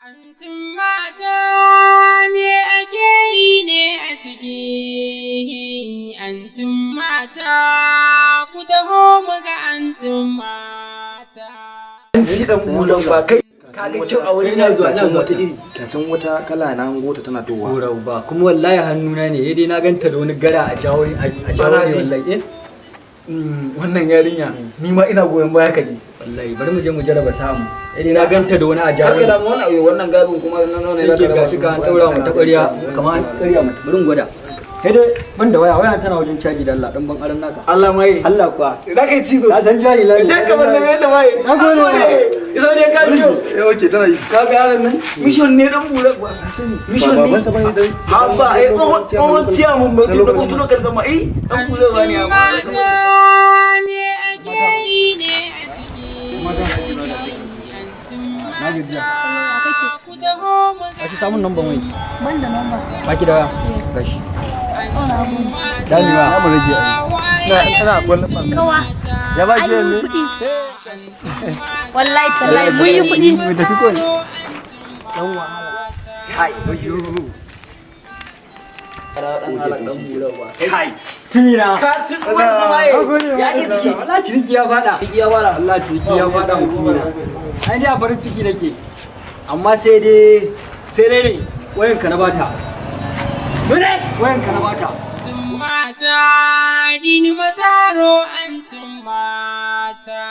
Antin mata, me ake yi ne a ciki? Antin mata, ku taho mu ga antin mata. An ci dan bulan ba kai kaga kyau a wuri na zuwa can zuwa wata iri, can wata kala na hango ta tana towa. Korau ba kuma wallahi hannuna ne dai na ganta da wani gara a jawo a jawo ne wallahi eh. Wannan yarinya ni ma ina goyon baya ka je. Wallahi bari mu je mu jarraba samu. Eh, na ganta da wani a jawo. Karka damu, wannan wannan gabin kuma na nawa ne za Yake ka raba gashi su? ka an daura mu taɓarya kamar an karya mata. Bari mu gwada. Sai dai ban da waya, waya tana wajen caji da Allah dan ban aran naka. Allah mai. Allah kuwa. Za ka yi cizo. Ka san jahila ne. Je ka bar nan da mai. Na gode. Iso ne ka cizo. Eh, okay, tana yi. Ka ga yaron nan mission ne dan bula ba ka sani. Mission ne. Babansa bane dan Abba eh, tsohon ciyaman ba tu da tulo kalma eh dan bula ba ne Antin amma. mata, me ake yi ne a ciki? Antin mata, ku taho mu ga Ba ki samun number waya. Ban da number. Ba ki da waya. Gashi. antin mata. Dami ba mu rage ai. Waye Ina kwallon Kawa. Ya ba An ki yi ne. kuɗi. Wallahi tallahi mun yi kuɗi. Mu tafi ko. Dan wahala. Kai, wayo. Kai. Tumina. Ka ci uwar sama ya ki ciki. Wallahi ciniki ya fada. Ciki ya fada. Allah ciniki ya fada mutumina. Ai ni a farin ciki nake. Amma sai dai Sai dai ne. Wayan ka na bata. Mene? Wayan ka na bata. Antin mata, dini mataro antin mata.